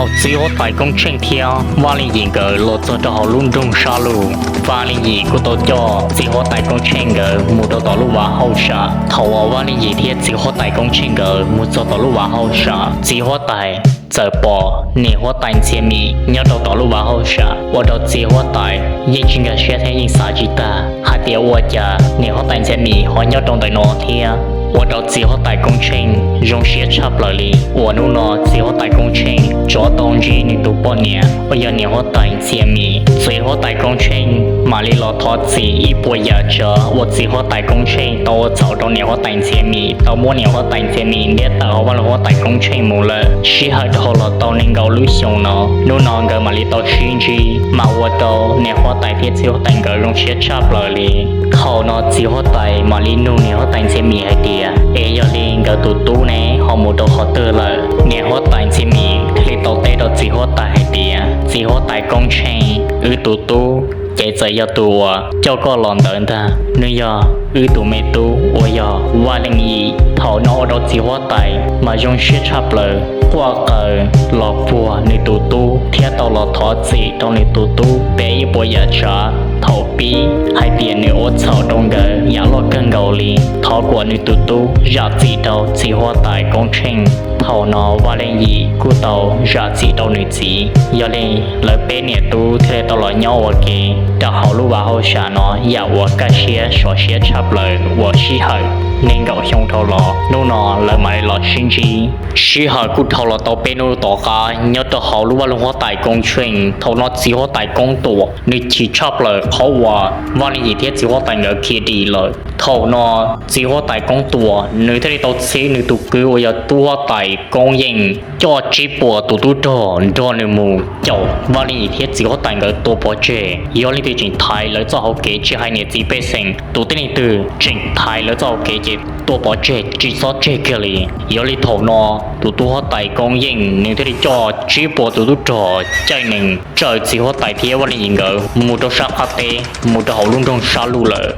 Thaum txiv huab tais Koob Tsheej thiab Vaj Leej Yim nkawd los txog rau hauv lub nroog Sab Lug, Vaj Leej Yim kuj tau coj txiv huab tais Koob Tsheej nkawd mus rau tom lub vaj hauj sam. Thaum uas Vaj Leej Yim thiab txiv huab tais Koob Tsheej nkawd mus txog tom lub vaj hauj sam, txiv huab tais txawm pom niam huab tais Ntxhias Mim nyob rau tom lub vaj hauj sam, ua rau txiv huab tais yeej tsis nkag siab thiab yeej xav tsis tag hais tias ua cas niam huab tais Ntxhias Mim ho nyob rau ntawm no thiab. Ua rau txiv huab tais Koob Tsheej zoo siab tshaj plaws li uas hnub no txiv huab tais Koob Tsheej rov tau ntsib nws tus poj niam uas yog niam huab tais Ntxhias Mim. Txiv huab tais Koob Tsheej mam li los thov txim ib puas yam tsav uas txiv huab tais Koob Tsheej tau ua txhaum rau niam huab tais Ntxhias Mim, tau muab niam huab tais Ntxhias Mim ntiab tawm hauv vaj loog huab tais Koob Tsheej mus lawm. Sij hawm dhau los tau nees nkaum lub xyoo no, hnub no nkawd mam li tau sib ntsib, mas ua rau niam huab tais thiab txiv huab tais nkawd zoo siab tshaj plaws li. Thaum no txiv huab tais mam li nug niam huab tais Ntxhias Mim hais tias, es yog li nkawd tus tub ne ho mus rau qhov twg lawm? Niam huab tais Ntxhias Mim thiaj li tau teb rau txiv huab tais hais tias, txiv huab tais Koob Tsheej, wb tus tub ces txawm yog tus uas coj koj los ntawd ntag, nws yog wb tus me tub uas yog Vaj Leej Yim. Thaum no ua rau txiv huab tais mas zoo siab tshaj plaws, quaj qw los puag nws tus tub thiab tau los thov txim rau nws tus tub peb ib puas yam tsav. Thaum pib hais tias nws ua txhaum rau nkawd yam loj kawg nkaus li, thov kom nws tus tub zam txim rau txiv huab tais Koob Tsheej. Thaum no Vaj Leej Yim kuj tau zam txim rau nws txiv. Yog li lawv peb niam tub thiaj li tau los nyob ua ke rau hauv lub vaj hauj sam no yam uas kaj siab sov siab tshaj plaws uas sij hawm nees nkaum xyoo dhau los, hnub no lawv mam li los sib ntsib. Sij hawm kuj dhau los tau peb hnub tom qab nyob rau hauv lub vaj loog huab tais Koob Tsheej. Thaum no txiv huab tais Koob Tuam nws chim tshaj plaws qhov uas Vaj Leej Yim thiab txiv huab tais nkawd khiav dim lawm. Thaum no txiv huab tais Koob Tuam nws thiaj li tau txhib nws tus kwv uas yog tub huab tais Koob Yeej coj tsib puas tus tub rog nrog nws mus caum Vaj Leej Yim thiab txiv huab tais nkawd tua pov tseg. Yog leej twg tseem thaiv lawv txoj hauv kev tsis hais niam txiv pej xeem, tus tib neeg twg tseem thaiv lawv txoj hauv kev ces tua pov tseg tsis txhob tseg kiag li. Yog li thaum no tus tub huab tais Koob Yeej nws thiaj li coj tsib puas tus tub rog caij nees tsaws txiv huab tais thiab Vaj Leej Yim nkawd mus rau sab qab teb mus rau hauv lub nroog Sab Lug lawm.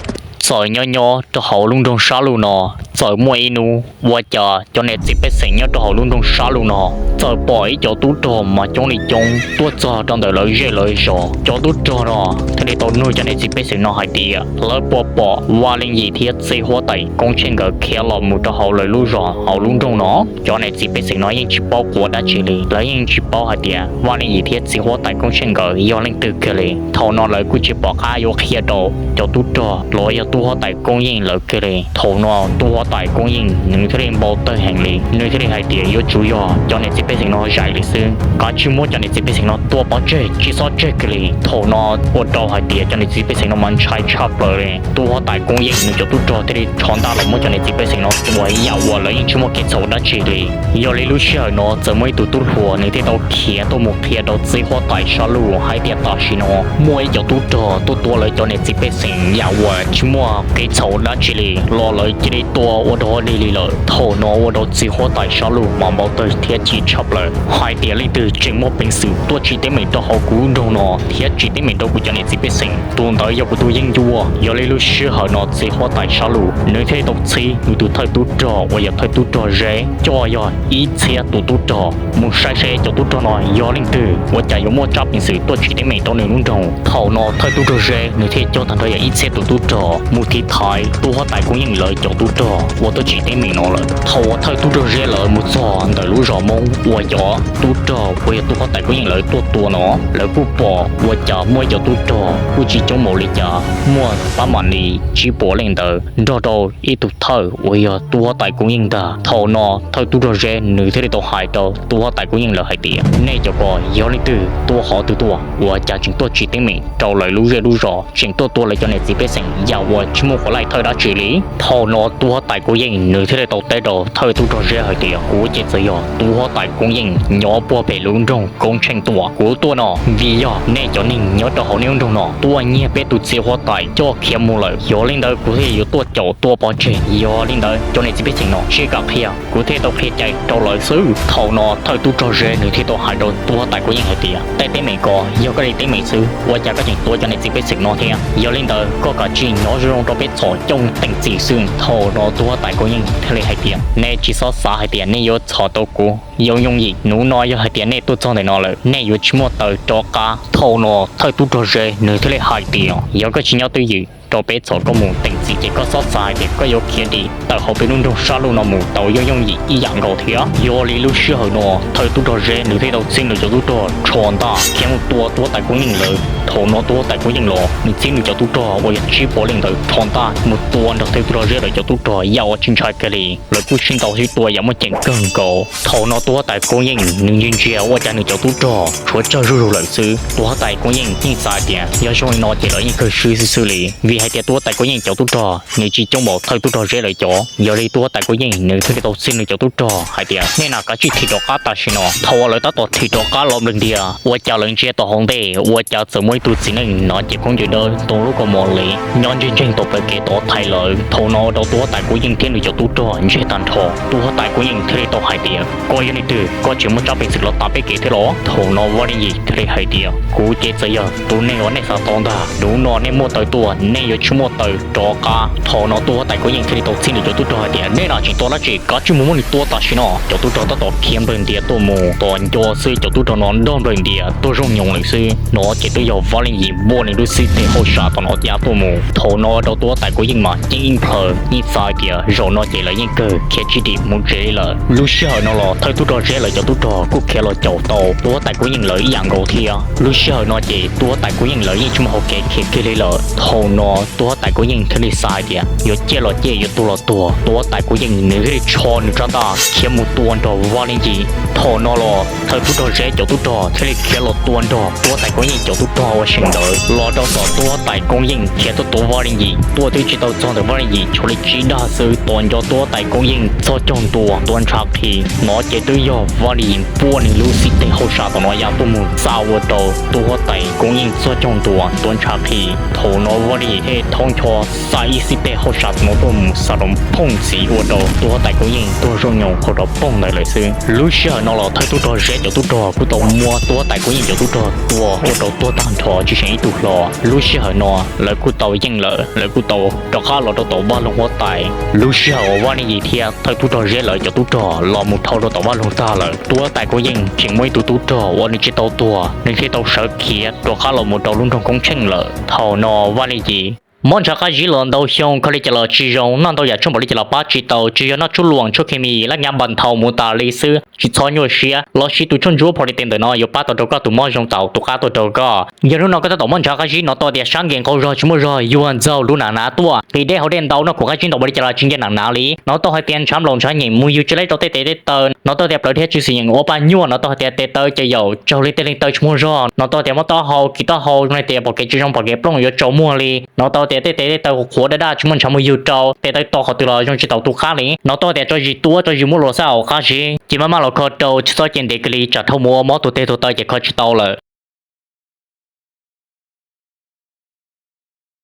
Txawm nyob nyob rau hauv lub nroog Sab Lug no, txawm muaj ib hnub ua cas cov niam txiv pej xeem nyob rau hauv lub nroog Sab Lug no txawm pom ib cov tub rog mas coob li coob tuaj txog rau ntawm lawv zej lawv zos. Cov tub rog no thiaj li tau nug cov niam txiv pej xeem no hais tias lawv puas pom Vaj Leej Yim thiab txiv huab tais Koob Tsheej nkawd khiav los mus rau hauv lawv lub zos hauv lub nroog no. Cov niam txiv pej xeem no yeej tsis paub quav dab tsi li, lawv yeej tsis paub hais tias Vaj Leej Yim thiab txiv huab tais Koob Tsheej nkawd yog leej twg kiag li. Thaum no lawv kuj tsis pom qab yuav qhia rau cov tub rog los yog tub huab tais Koob Yeej lawv kiag li. Thaum no tub huab tais Koob Yeej nws thiaj li npau taws heev li, nws thiaj li hais tias yuav tsum yog cov niam txiv pej xeem no zais li xwb, kav tsij muab cov niam txiv pej xeem no tua pov tseg tsis txhob tseg kiag li. Thaum no ua rau hais tias cov niam txiv pej xeem no mas ntshai tshaj plaws li. Tub huab tais Koob Yeej nws cov tub rog thiaj li rho ntaj los muab cov niam txiv pej xeem no tua yam uas lawv yeej tsis muaj kev txhaum dab tsi li. Yog li lub sij hawm no txawm muaj ib tug tub hluas nws thiaj tau khiav tuaj mus qhia rau txiv huab tais Sab Lug hais tias tam sim no muaj ib cov tub rog tuaj tua lawv cov niam txiv pej xeem yam uas tsis muaj kev txhaum dab tsi li los lawv cia li tua ua rag dig li lawm. Thaum no ua rau txiv huab tais Sab Lug mas npau taws thiab chim tshaj plaws hais tias leej twg tseem muaj peev xwm tuaj tsim teeb meem rau hauv kuv lub nroog no thiab tsim teeb meem rau kuv cov niam txiv pej xeem, tus ntawd yog kuv tus yeeb ncuab. Yog li lub sij hawm no txiv huab tais Sab Lug nws thiaj li tau txhib nws tus thawj tub rog uas yog thawj tub rog Zeb coj yog ib txhiab tus tub rog mus saib seb cov tub rog no yog leej twg ua cas yuav muaj tsab peev xwm tuaj tsim teeb meem rau nws lub nroog. Thaum no thawj tub rog Zeb nws thiaj coj tag nrho yog ib txhiab tus tub rog mus tiv thaiv tub huab tais Koob Yeej lawv cov tub rog uas tuaj tsim teeb meem no lawm. Thaum uas thawj tub rog Zeb lawv mus txog ntawm lub zos Hmoob uas cov tub rog uas yog tub huab tais Koob Yeej lawv tuaj tua no, lawv kuj pom ua cas muaj ib cov tub rog kuj tsis coob npaum li cas, muaj pab mam li tsib puas leej ntawd nrog rau ib tug thawj uas yog tub huab tais Koob Yeej ntag. Thaum no thawj tub rog Zeb nws thiaj li tau hais rau tub huab tais Koob Yeej lawv hais tias nej cov ko yog leej twg tuaj qhov twg tuaj ua cas tseem tuaj tsim teeb meem rau lawv lub zej lub zos, tseem tuaj tua lawv cov niam txiv pej xeem yam uas tsis muaj quas laij thawj dab tsi li. Thaum no tub huab tais Koob Yeej nws thiaj li tau teb rau thawj tub rog Zeb hais tias kuv ces txawm yog tub huab tais Koob Yeej nyob puag pem lub nroog Koob Tsheej tuaj. Kuv tuaj no vim yog nej cov neeg nyob rau hauv nej lub nroog no tuaj nyiag peb tus txiv huab tais coj khiav mus lawm, yog li ntawd kuv thiaj yuav tuaj caum tua pov tseg. Yog li ntawd cov niam txiv pej xeem no sib kam qhia, kuv thiaj tau qhia cai rau lawv xwb. Thaum no thawj tub rog Zeb nws thiaj tau hais rau tub huab tais Koob Yeej hais tias tej teeb meem ko yog koj li teeb meem xwb, ua cas koj tseem tua cov niam txiv pej xeem no thiab? Yog li ntawd koj kav tsij nyob zoo zoo rau peb txhos coj teem txim xwb. Thaum no Huab tais Koob Yeej thiaj li hais tias nej tsis txhob xav hais tias nej yuav txhom tau kuv Yooj Yooj Yim. Hnub no yog hais tias nej tuaj txog ntawm no lawm nej yuav tsis muaj taw rov qab. Thaum no thawj tub rog Zeb nws thiaj li hais tias yog koj tsis nyob twj ywm rau peb txhom koj mus teem txim ces koj txhob xav hais tias koj yuav khiav dim tawm hauv peb lub nroog sab laj no mus tau Yooj Yooj Yim ib yam nkaus thiab. Yog li lub sij hawm no thawj tub rog Zeb nws thiaj tau txib nws cov tub rog rho ntaj khiav mus tua tub huab tais Koob Yeej lawv. Thaum no tub huab tais Koob Yeej los nws txib nws cov tub rog uas yog tsib puas leej ntawd rho ntaj mus tua nrog thawj tub rog Zeb lawv cov tub rog yam uas tsis ntshai kiag li. Lawv kuj sib ntaus sib tua yam muaj ceem kawg nkaus. Thaum no tub huab tais Koob Yeej nws ntsia ntsia ua cas nws cov tub rog tshuav tsawg zuj zus lawm xwb. Tub huab tais Koob Yeej yeej xav hais tias yog zoo li no ces lawv yeej kawg swb xwb xwb li, vim hais tias tub huab tais Koob Yeej cov tub rog nws tsis coob npaum thawj tub rog Zeb lawv cov. Yog li tub huab tais Koob Yeej nws thiaj li tau txib nws cov tub rog hais tias nej na kav tsij thim rov qab tam sim no. Thaum uas lawv tab tom thim rov qab los nplawg ntiag ua cas lawv ntsia tom hauv ntej ua cas txawm muaj ib tug txiv neej no ces khaub ncaws dawb ntoo lub kaus mom li nyob ntseeg ntseeg tom plawv kev tod thaiv lawv. Thaum no rau tub huab tais Koob Yeej thiab nws cov tub rog ntseg tag nrho. Tub huab tais Koob Yeej thiaj li tau hais tias koj yog leej twg, koj tseem muaj tsab peev xwm los tas peb kev thiab los? Thaum no Vaj Leej Yim thiaj li hais tias kuv ces txawm yog tus neeg uas nej xav tau ntag. Hnub no nej muaj taw tuaj, nej yuav tsis muaj taw rov qab. Thaum no tub huab tais Koob Yeej thiaj li tau txib nws cov tub rog hais tias nej na tseem tos dab tsi, kav tsij mus muab nws tua tam sim no. Cov tub rog tab tom khiav nplawg ntiag tuaj mus, tos nco xwb cov tub rog no nrog nplawg ntiag tuaj zooj nyoos lawm xwb. No ces twb yog Vaj Leej Yim npuaj nws lub xib teg hauj sam tom no ya tuaj mus. Thaum no rau tub huab tais Koob Yeej mas ceeb ib plhaw yeej xav hais tias zaum no ces lawv yeej kawg khiav tsis dim mus tsev li lawm. Lub sij hawm no los thawj tub rog Zeb lawv cov tub rog kuj khiav los caum tau tub huab tais Koob Yeej lawv ib yam nkaus thiab. Lub sij hawm no ces tub huab tais Koob Yeej lawv yeej tsis muaj hauv kev khiav kiag li lawm. Thaum no tub huab tais Koob Yeej thiaj li xav hais tias yuav ciaj los ciaj, yuav tuag los tuag. Tub huab tais Koob Yeej nws thiaj li rho nws rab ntaj khiav mus tua nrog Vaj Leej Yim. Thaum no los thawj tub rog Zeb cov tub rog thiaj li khiav los tua nrog tub huab tais Koob Yeej cov tub rog ua seem ntawd los rau tom tub huab tais Koob Yeej khiav tuaj tua Vaj Leej Yim. Tuaj twb tsis tau txog ntawm Vaj Leej Yim tshuav li tsib dag xwb, tos nco tub huab tais Koob Yeej txog caug ntua tuav ntshav qhi. No ces twb yog Vaj Leej Yim npuaj nws lub xib teg hauj sam tom no ya tuaj mus xa ua rau tub huab tais Koob Yeej txog caug ntua tuav ntshav qhi. Thaum no Vaj Leej Yim thiaj thaub ncho xa ib xib teg hauj sam tom no tuaj mus xa rau phooj ntxiv ua rau tub huab tais Koob Yeej tuag zooj nyoos hauv rau phooj ntawd lawm xwb. Lub sij hawm no los thawj tub rog Zeb cov tub rog kuj tau muab tub huab tais Koob Yeej cov tub rog tua ua rau tuag tag nrho tsis seem ib tug hlo. Lub sij hawm no lawv kuj tau yeej lawm, lawv kuj tau rov qab los rau tom Vaj Loog huab tais. Lub sij hawm uas Vaj Leej Yim thiab thawj tub rog Zeb lawv cov tub rog los mus dhau rau tom Vaj Loog tag lawm, tub huab tais Koob Yeej tseem muaj ib tug tub rog uas nws tsis tau tuag, nws thiaj tau sawv khiav rov qab los mus rau lub nroog Koob Tsheej lawm. Thaum no Vaj Leej Yim mob ntshav qab zib los ntau xyoo kho li cas los tsis zoo, noj ntau yam tshuaj npaum li cas los pab tsis tau, tsis yog noj tshuaj luam tshuaj khes mis laj nyav npas nthaus mus tas li xwb. Tsis txhob nyuaj siab, los sis tus tshuaj ntsuab pho li tes ntawm no yuav pab tau rau koj tus mob zoo txaus tus qab tuaj rau koj. Yog hnub no koj tab tom mob ntshav qab zib no tau tias sab nqes nqau zog tsis muaj zog, yuag ntxaug lub nam nav tuaj, nqis dej haus dej ntau, noj khuam qab zib ntau npaum li cas los tsis nce nam nav li. No tau hais tias ntshav nplaum ntshav nyeem mus yug tsis laib rau tej tes tej taw, no tau tias plawv dhia tsis xis nyeem ua paj nyuaj, no tau hais tias tes taw ces yaum tsaug li tej leeg taw tsis muaj zog, no tau tias mob taub hau kis taub hau, no tias pom kev tsis zoo pom kev plooj yuav tsaus muag li, no tau tias tej tes tej taw qhuav daj daj tsis muaj ntshav mus yug rau, tes taw to qhov twg los zoo tsis taus tus qab li, no tau tias tso zis tuab tso zis muab luas xab hauv qab zib, ces maj maj los kho rau tsis txhob cia ntev kiag li tsam dhau mus ua mob tuag tes tuag taw ces kho tsis tau lawm.